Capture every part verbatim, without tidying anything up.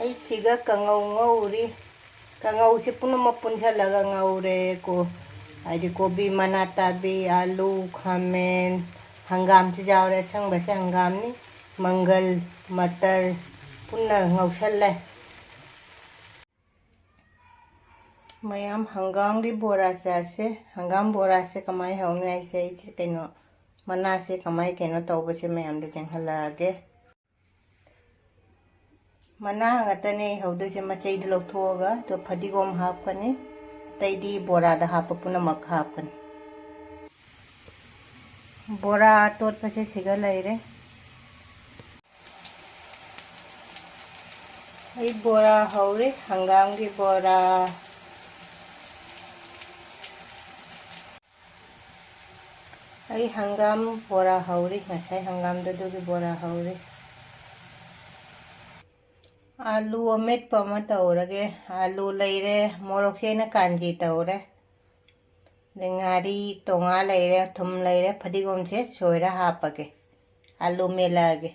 ꯑꯩ ꯁꯤꯒ ꯀꯥꯡꯉꯧ ꯉꯧꯔꯤ꯫ ꯀꯥꯡꯉꯧꯁꯦ ꯄꯨꯝꯅꯃꯛ ꯄꯨꯟꯁꯤꯜꯂꯒ ꯉꯧꯔꯦ꯫ ꯀꯣ-, ꯍꯥꯏꯗꯤ ꯀꯣꯕꯤ, ꯃꯅꯥ ꯇꯥꯕꯤ, ꯑꯥꯂꯨ, ꯈꯥꯃꯦꯟ, ꯍꯪꯒꯥꯝꯁꯨ ꯌꯥꯎꯔꯦ꯫ ꯑꯁꯪꯕꯁꯦ ꯍꯪꯒꯥꯝꯅꯤ, ꯃꯪꯒꯜ, ꯃꯇꯔ ꯄꯨꯟꯅ ꯉꯧꯁꯜꯂꯦ꯫ ꯃꯌꯥꯝ, ꯍꯪꯒꯥꯝꯒꯤ ꯕꯣꯔꯥ ꯆꯥꯁꯦ꯫ ꯍꯪꯒꯥꯝ ꯕꯣꯔꯥꯁꯦ ꯀꯃꯥꯏꯅ ꯍꯧꯅꯤ ꯍꯥꯏꯁꯦ, ꯑꯩꯁꯦ ꯀꯩꯅꯣ, ꯃꯅꯥꯁꯦ ꯀꯃꯥꯏ ꯀꯩꯅꯣ ꯇꯧꯕꯁꯦ ꯃꯌꯥꯝꯗ ꯆꯦꯡꯍꯜꯂꯛꯑꯒꯦ꯫ ꯃꯅꯥ ꯉꯥꯛꯇꯅꯦ ꯍꯧꯗꯣꯏꯁꯦ, ꯃꯆꯩꯗꯣ ꯂꯧꯊꯣꯛꯑꯒ ꯑꯗꯣ ꯐꯗꯤꯒꯣꯝ ꯍꯥꯞꯀꯅꯤ, ꯑꯇꯩꯗꯤ ꯕꯣꯔꯥꯗ ꯍꯥꯞꯄ ꯄꯨꯝꯅꯃꯛ ꯍꯥꯞꯀꯅꯤ꯫ ꯕꯣꯔꯥ ꯇꯣꯠꯄꯁꯦ ꯁꯤꯒ ꯂꯩꯔꯦ꯫ ꯑꯩ ꯕꯣꯔꯥ ꯍꯧꯔꯤ, ꯍꯪꯒꯥꯝꯒꯤ ꯕꯣꯔꯥ꯫ ꯑꯩ ꯍꯪꯒꯥꯝ ꯕꯣꯔꯥ ꯍꯧꯔꯤ, ꯉꯁꯥꯏ ꯍꯪꯒꯥꯝꯗꯨ ꯑꯗꯨꯒꯤ ꯕꯣꯔꯥ ꯍꯧꯔꯤ꯫ ꯑꯥꯂꯨ ꯑꯃꯦꯠꯄ ꯑꯃ ꯇꯧꯔꯒꯦ꯫ ꯑꯥꯂꯨ ꯂꯩꯔꯦ, ꯃꯣꯔꯣꯛꯁꯦ ꯑꯩꯅ ꯀꯥꯟꯖꯤ ꯇꯧꯔꯦ꯫ ꯑꯗꯩ ꯉꯥꯔꯤ, ꯇꯣꯉꯥ ꯂꯩꯔꯦ, ꯊꯨꯝ ꯂꯩꯔꯦ, ꯐꯗꯤꯒꯣꯝꯁꯦ ꯁꯣꯏꯔ ꯍꯥꯞꯄꯒꯦ꯫ ꯑꯥꯂꯨ ꯃꯦꯠꯂꯛꯑꯒꯦ꯫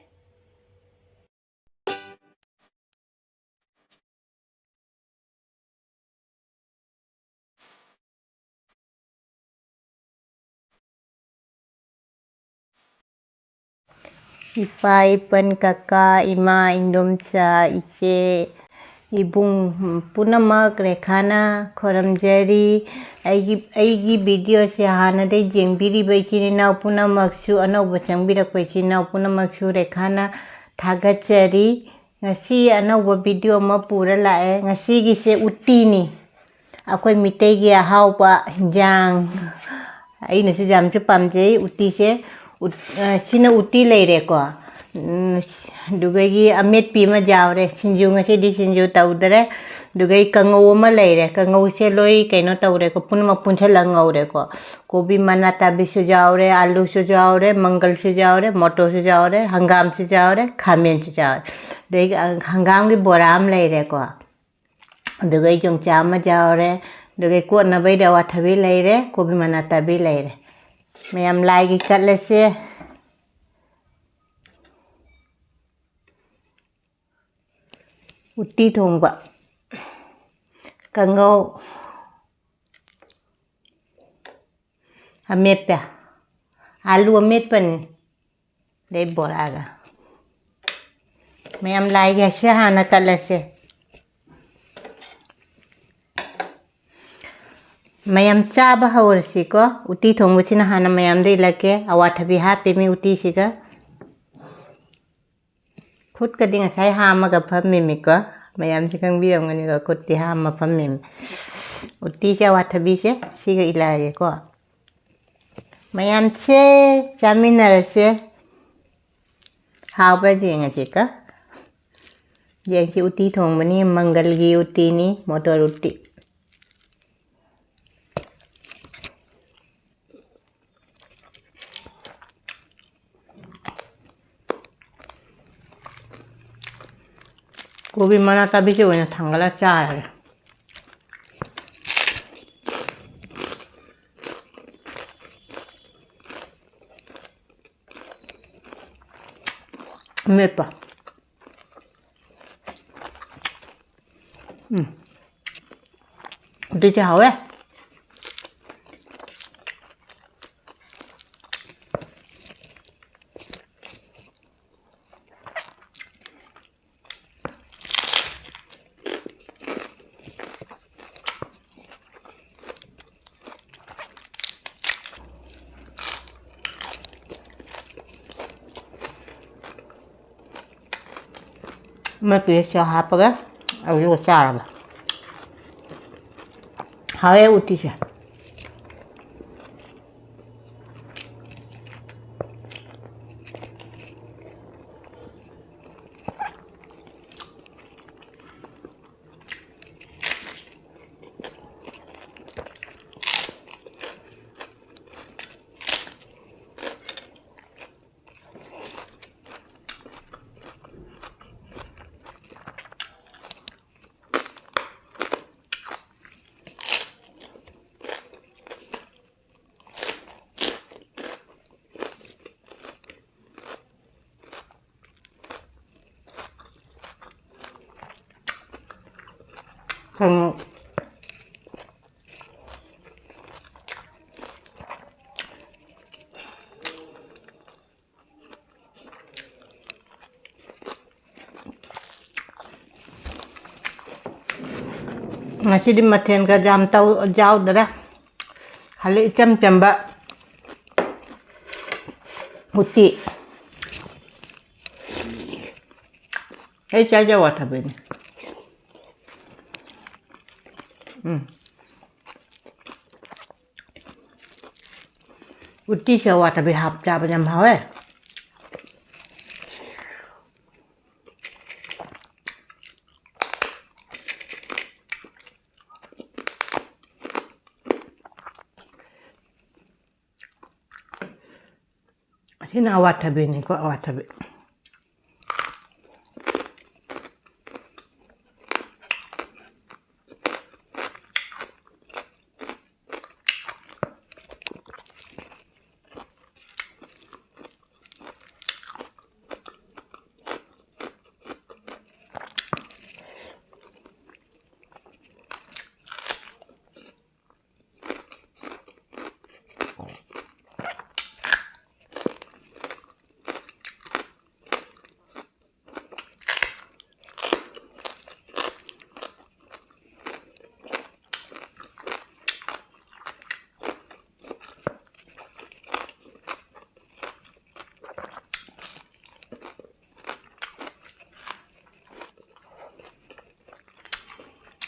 ꯏꯄꯥ, ꯏꯄꯟ, ꯀꯀꯥ, ꯏꯃꯥ, ꯏꯟꯗꯣꯝꯆꯥ, ꯏꯆꯦ, ꯏꯕꯨꯡ ꯄꯨꯝꯅꯃꯛ ꯔꯦꯈꯥꯅ ꯈꯣꯏꯔꯝꯖꯔꯤ꯫ ꯑꯩꯒꯤ, ꯑꯩꯒꯤ ꯚꯤꯗꯤꯑꯣꯁꯦ ꯍꯥꯟꯅꯗꯩ ꯌꯦꯡꯕꯤꯔꯤꯕ ꯏꯆꯤꯟ ꯏꯅꯥꯎ ꯄꯨꯝꯅꯃꯛꯁꯨ, ꯑꯅꯧꯕ ꯆꯪꯕꯤꯔꯛꯄ ꯏꯆꯤꯟ ꯏꯅꯥꯎ ꯄꯨꯝꯅꯃꯛꯁꯨ ꯔꯦꯈꯥꯅ ꯊꯥꯒꯠꯆꯔꯤ꯫ ꯉꯁꯤ ꯑꯅꯧꯕ ꯚꯤꯗꯤꯑꯣ ꯑꯃ ꯄꯨꯔ ꯂꯥꯛꯑꯦ꯫ ꯉꯁꯤꯒꯤꯁꯦ ꯎꯇꯤꯅꯤ, ꯑꯩꯈꯣꯏ ꯃꯤꯇꯩꯒꯤ ꯑꯍꯥꯎꯕ ꯍꯤꯟꯖꯥꯡ꯫ ꯑꯩꯅꯁꯨ ꯌꯥꯝꯁꯨ ꯄꯥꯝꯖꯩ ꯎꯇꯤꯁꯦ꯫ ꯎꯠ-, ꯑ, ꯁꯤꯅ ꯎꯇꯤ ꯂꯩꯔꯦꯀꯣ꯫ ꯎꯝ, ꯑꯗꯨꯗꯒꯤ ꯑꯃꯦꯠꯄꯤ ꯑꯃ ꯌꯥꯎꯔꯦ꯫ ꯁꯤꯡꯖꯨ, ꯉꯁꯤꯗꯤ ꯁꯤꯡꯖꯨ ꯇꯧꯗꯔꯦ꯫ ꯑꯗꯨꯗꯒꯤ ꯀꯥꯡꯉꯧ ꯑꯃ ꯂꯩꯔꯦ꯫ ꯀꯥꯡꯉꯧꯁꯦ ꯂꯣꯏ ꯀꯩꯅꯣ ꯇꯧꯔꯦꯀꯣ, ꯄꯨꯝꯅꯃꯛ ꯄꯨꯟꯁꯤꯜꯂꯒ ꯉꯧꯔꯦꯀꯣ꯫ ꯀꯣꯕꯤ ꯃꯅꯥ ꯇꯥꯕꯤꯁꯨ ꯌꯥꯎꯔꯦ, ꯑꯥꯂꯨꯁꯨ ꯌꯥꯎꯔꯦ, ꯃꯪꯒꯜꯁꯨ ꯌꯥꯎꯔꯦ, ꯃꯣꯇꯣꯔꯁꯨ ꯌꯥꯎꯔꯦ, ꯍꯪꯒꯥꯝꯁꯨ ꯌꯥꯎꯔꯦ, ꯈꯥꯃꯦꯟꯁꯨ ꯌꯥꯎꯔꯦ꯫ ꯑꯗꯩ ꯍꯪꯒꯥꯝꯒꯤ ꯕꯣꯔꯥ ꯑꯃ ꯂꯩꯔꯦꯀꯣ꯫ ꯑꯗꯨꯒ ꯌꯣꯡꯆꯥꯛ ꯑꯃ ꯌꯥꯎꯔꯦ꯫ ꯑꯗꯨꯒ ꯀꯣꯠꯅꯕꯩꯗꯤ ꯑꯋꯥꯊꯕꯤ ꯂꯩꯔꯦ, ꯀꯣꯕꯤ ꯃꯅꯥ ꯇꯥꯕꯤ ꯂꯩꯔꯦ꯫ ꯃꯌꯥꯝ ꯂꯥꯏꯒꯤ ꯀꯠꯂꯁꯦ꯫ ꯎꯇꯤ ꯊꯣꯡꯕ, ꯀꯥꯡꯉꯧ, ꯑꯃꯦꯠꯄ, ꯑꯥꯂꯨ ꯑꯃꯦꯠꯄꯅꯤ, ꯑꯗꯩ ꯕꯣꯔꯥꯒ꯫ ꯃꯌꯥꯝ, ꯂꯥꯏꯒꯤ ꯍꯥꯏꯁꯦ ꯍꯥꯟꯅ ꯀꯠꯂꯁꯦ꯫ ꯃꯌꯥꯝ ꯆꯥꯕ ꯍꯧꯔꯁꯤꯀꯣ꯫ ꯎꯇꯤ ꯊꯣꯡꯕꯁꯤꯅ ꯍꯥꯟꯅ ꯃꯌꯥꯝꯗ ꯏꯜꯂꯛꯀꯦ꯫ ꯑꯋꯥꯊꯕꯤ ꯍꯥꯞꯄꯦ ꯃꯤ ꯎꯇꯤꯁꯤꯒ꯫ ꯈꯨꯠꯀꯗꯤ ꯉꯁꯥꯏ ꯍꯥꯝꯃꯒ ꯐꯝꯃꯤꯃꯤꯀꯣ꯫ ꯃꯌꯥꯝꯁꯦ ꯈꯪꯕꯤꯔꯝꯒꯅꯤꯀꯣ, ꯈꯨꯠꯇꯤ ꯍꯥꯝꯃ ꯐꯝꯃꯤꯃꯤ꯫ ꯎꯇꯤꯁꯦ, ꯑꯋꯥꯊꯕꯤꯁꯦ ꯁꯤꯒ ꯏꯜꯂꯛꯑꯒꯦꯀꯣ꯫ ꯃꯌꯥꯝꯁꯦ ꯆꯥꯃꯤꯟꯅꯔꯁꯦ꯫ ꯍꯥꯎꯕ꯭ꯔꯥ ꯌꯦꯡꯉꯁꯤꯀꯣ꯫ ꯌꯦꯡꯁꯤ, ꯎꯇꯤ ꯊꯣꯡꯕꯅꯤ, ꯃꯪꯒꯜꯒꯤ ꯎꯇꯤꯅꯤ, ꯃꯣꯇꯣꯔ ꯎꯇꯤ꯫ ꯀꯣꯕꯤ ꯃꯅꯥ ꯀꯥꯕꯤꯁꯦ ꯑꯣꯏꯅ ꯊꯥꯡꯒꯠꯂ ꯆꯥꯔꯒꯦ꯫ ꯑꯃꯦꯠꯄ꯫ ꯎꯝ꯫ ꯑꯗꯨꯗꯤ ꯍꯥꯎꯋꯦ꯫ ꯑꯃꯦꯠꯄꯁꯦ ꯍꯥꯞꯄꯒ ꯑꯗꯨꯒ ꯆꯥꯔꯕ꯫ ꯍꯥꯎꯋꯦ ꯎꯇꯤꯁꯦ꯫ ꯀꯥꯡꯉꯧ꯫ ꯉꯁꯤꯗꯤ ꯃꯊꯦꯜꯒ ꯌꯥꯝ ꯇꯧ-, ꯌꯥꯎꯗꯔꯦ꯫ ꯈꯜꯂꯤ ꯏꯆꯝ ꯆꯝꯕ ꯎꯇꯤ꯫ ꯑꯩ ꯆꯥꯏꯁꯦ ꯑꯋꯥꯊꯕꯤꯅꯤ꯫ ꯎꯝ꯫ ꯎꯇꯤꯁꯦ ꯑꯋꯥꯊꯕꯤ ꯍꯥꯞ ꯆꯥꯕ ꯌꯥꯝ ꯍꯥꯎꯋꯦ꯫ ꯑꯁꯤꯅ ꯑꯋꯥꯊꯕꯤꯅꯤꯀꯣ, ꯑꯋꯥꯊꯕꯤ꯫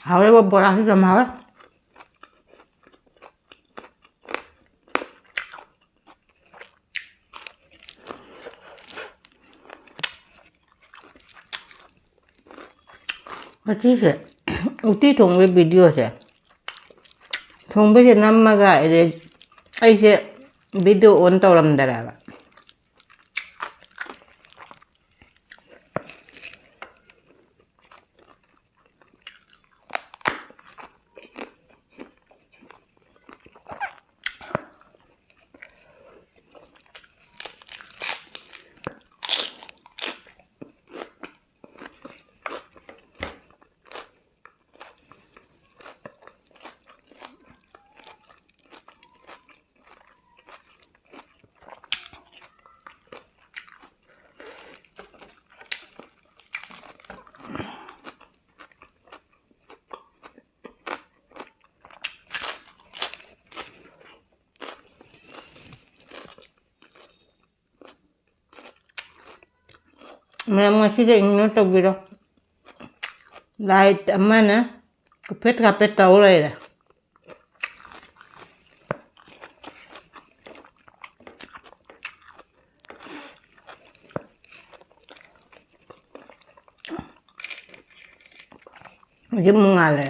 ꯍꯥꯎꯔꯦꯕꯣ, ꯕꯣꯔꯥꯁꯨ ꯌꯥꯝ ꯍꯥꯎꯔꯦ꯫ ꯉꯁꯤꯁꯦ ꯎꯇꯤ ꯊꯣꯡꯕꯒꯤ videoꯁꯦ, ꯊꯣꯡꯕꯁꯦ ꯅꯝꯃꯒ ꯑꯗꯩ ꯑꯩꯁꯦ video on ꯇꯧꯔꯝꯗꯔꯦꯕ꯫ ꯃꯌꯥꯝ ꯉꯁꯤꯗ ignore ꯇꯧꯕꯤꯔꯣ꯫ Light ꯑꯃꯅ ꯀꯨꯐꯦꯠ ꯀꯥꯐꯦꯠ ꯇꯧ ꯂꯩꯔꯦ꯫ ꯍꯧꯖꯤꯛ ꯑꯃꯨꯛ ꯉꯥꯜꯂꯦ꯫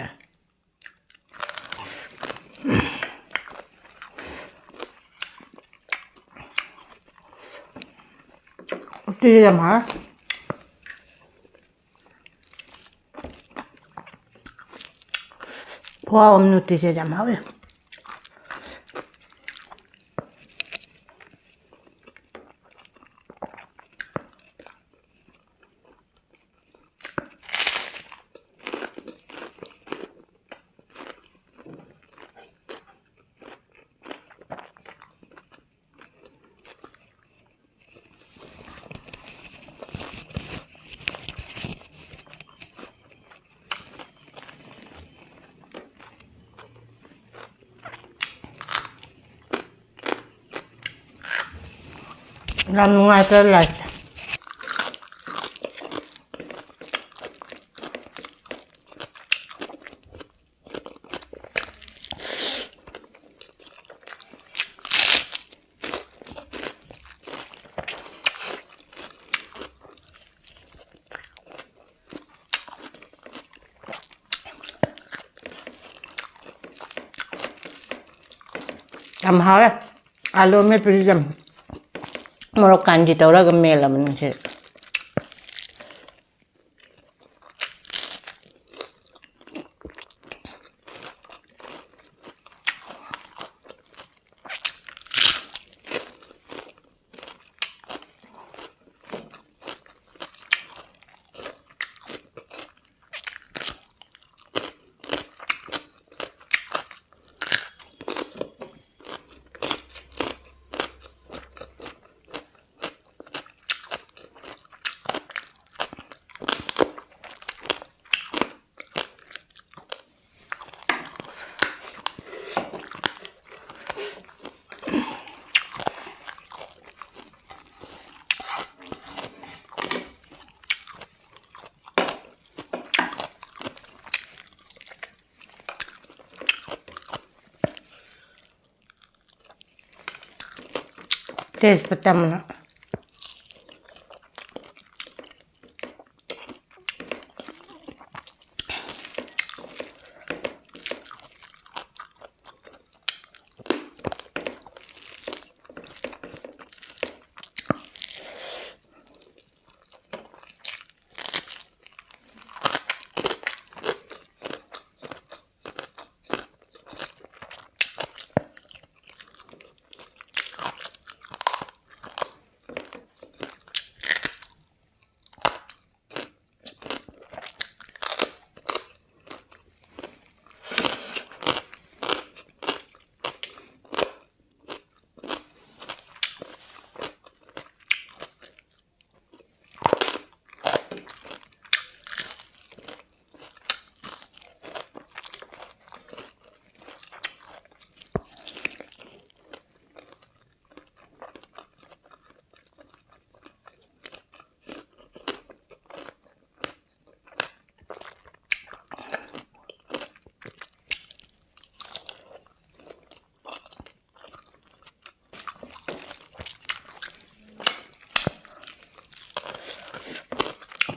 ꯎꯇꯤꯁꯦ ꯌꯥꯝ ꯍꯥꯎꯋꯦ꯫ ꯈꯨꯍꯥꯎ ꯑꯃ ꯎꯇꯤꯁꯦ ꯌꯥꯝ ꯍꯥꯎꯋꯦ꯫ ꯌꯥꯝ ꯅꯨꯡꯉꯥꯏꯇ꯭ꯔꯦ ꯂꯥꯏꯁꯦ꯫ ꯌꯥꯝ ꯍꯥꯎꯋꯦ꯫ ꯑꯥꯂꯨ ꯑꯃꯦꯠꯄꯁꯤꯗ ꯃꯣꯔꯣꯛ ꯀꯥꯟꯆꯤ ꯇꯧꯔꯒ ꯃꯦꯠꯂꯕꯅꯤ ꯁꯤ꯫ ꯇꯦꯖꯄꯇꯥ ꯃꯅꯥ꯫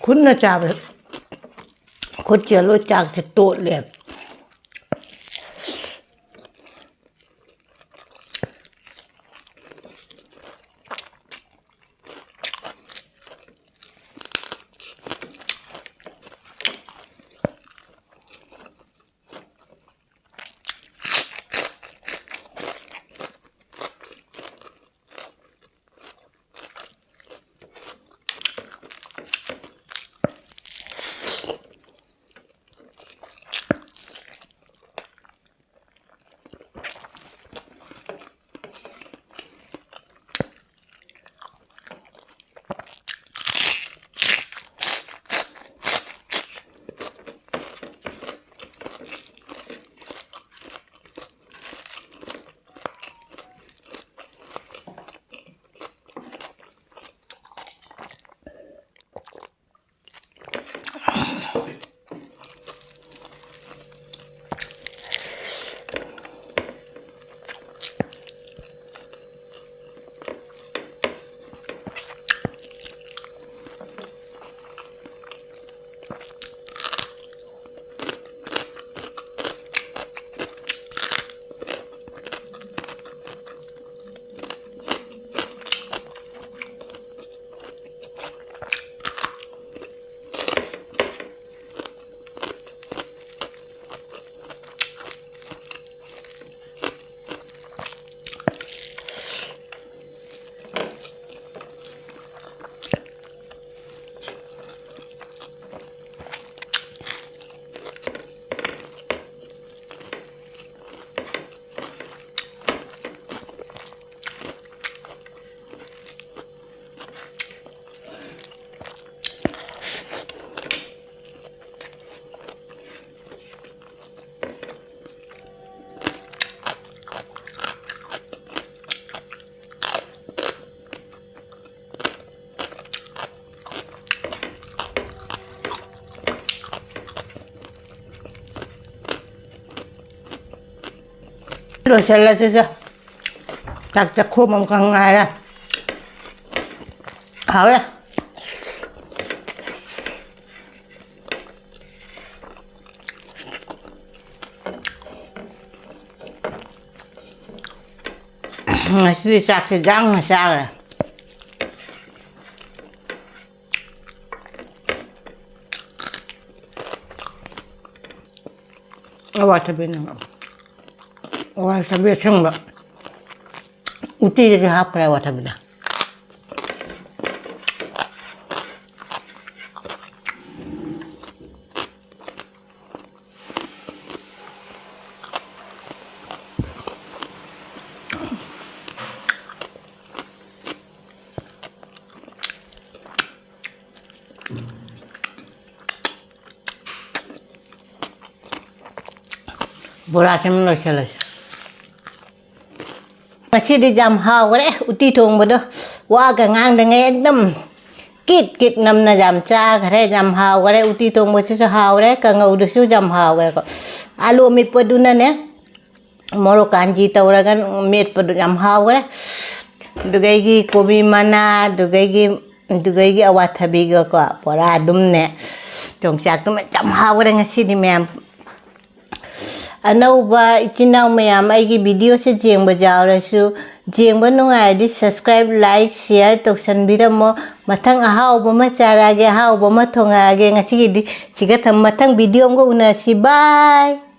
ꯈꯨꯠꯅ ꯆꯥꯕ, ꯈꯨꯠꯁꯦ ꯂꯣꯏ ꯆꯥꯛꯁꯦ ꯇꯣꯠꯂꯦ꯫ ꯂꯣꯏꯁꯤꯜꯂꯁꯤꯁꯦ꯫ ꯆꯥꯛ ꯆꯥꯛꯈꯣꯝ ꯑꯃꯈꯛ ꯉꯥꯏꯔꯦ꯫ ꯍꯥꯎꯔꯦ꯫ ꯉꯁꯤꯗꯤ ꯆꯥꯛꯁꯦ ꯌꯥꯡꯅ ꯆꯥꯈ꯭ꯔꯦ꯫ ꯑꯋꯥꯊꯕꯤꯅ, ꯑꯋꯥꯊꯕꯤ ꯑꯁꯪꯕ ꯎꯇꯤꯗꯁꯨ ꯍꯥꯞꯈ꯭ꯔꯦ ꯑꯋꯥꯊꯕꯤꯗ꯫ ꯕꯣꯔꯥꯁꯤꯃ ꯂꯣꯏꯁꯤꯜꯂꯁꯤ꯫ ꯉꯁꯤꯗꯤ ꯌꯥꯝ ꯍꯥꯎꯈ꯭ꯔꯦ ꯎꯇꯤ ꯊꯣꯡꯕꯗꯣ꯫ ꯋꯥꯒ ꯉꯥꯡꯗꯉꯩ ꯑꯦꯛꯗꯝ ꯀꯤꯠ ꯀꯤꯠ ꯅꯝꯅ ꯌꯥꯝ ꯆꯥꯈ꯭ꯔꯦ꯫ ꯌꯥꯝ ꯍꯥꯎꯈ꯭ꯔꯦ꯫ ꯎꯇꯤ ꯊꯣꯡꯕꯁꯤꯁꯨ ꯍꯥꯎꯔꯦ, ꯀꯥꯡꯉꯧꯗꯨꯁꯨ ꯌꯥꯝ ꯍꯥꯎꯈ꯭ꯔꯦꯀꯣ꯫ ꯑꯥꯂꯨ ꯑꯃꯦꯠꯄꯗꯨꯅꯅꯦ, ꯃꯣꯔꯣꯛ ꯀꯥꯟꯖꯤ ꯇꯧꯔꯒ ꯃꯦꯠꯄꯗꯨ ꯌꯥꯝ ꯍꯥꯎꯈ꯭ꯔꯦ꯫ ꯑꯗꯨꯒꯩꯒꯤ ꯀꯣꯕꯤ ꯃꯅꯥ, ꯑꯗꯨꯒꯩꯒꯤ, ꯑꯗꯨꯒꯩꯒꯤ ꯑꯋꯥꯊꯕꯤꯒꯀꯣ ꯕꯣꯔꯥ ꯑꯗꯨꯝꯅꯦ ꯌꯣꯡꯆꯥꯛꯇꯨꯃ ꯌꯥꯝ ꯍꯥꯎꯈ꯭ꯔꯦ ꯉꯁꯤꯗꯤ ꯃꯌꯥꯝ꯫ ꯑꯅꯧꯕ ꯏꯆꯤꯟ ꯏꯅꯥꯎ ꯃꯌꯥꯝ ꯑꯩꯒꯤ videoꯁꯦ ꯌꯦꯡꯕ ꯌꯥꯎꯔꯁꯨ, ꯌꯦꯡꯕ ꯅꯨꯡꯉꯥꯏꯔꯗꯤ subscribe, like, share ꯇꯧꯁꯟꯕꯤꯔꯝꯃꯣ꯫ ꯃꯊꯪ ꯑꯍꯥꯎꯕ ꯑꯃ ꯆꯥꯔꯛꯑꯒꯦ, ꯑꯍꯥꯎꯕ ꯑꯃ ꯊꯣꯡꯉꯛꯑꯒꯦ꯫ ꯉꯁꯤꯒꯤꯗꯤ ꯁꯤꯒ ꯊꯝ-, ꯃꯊꯪ video ꯑꯃꯒ ꯎꯅꯁꯤ꯫ Bye꯫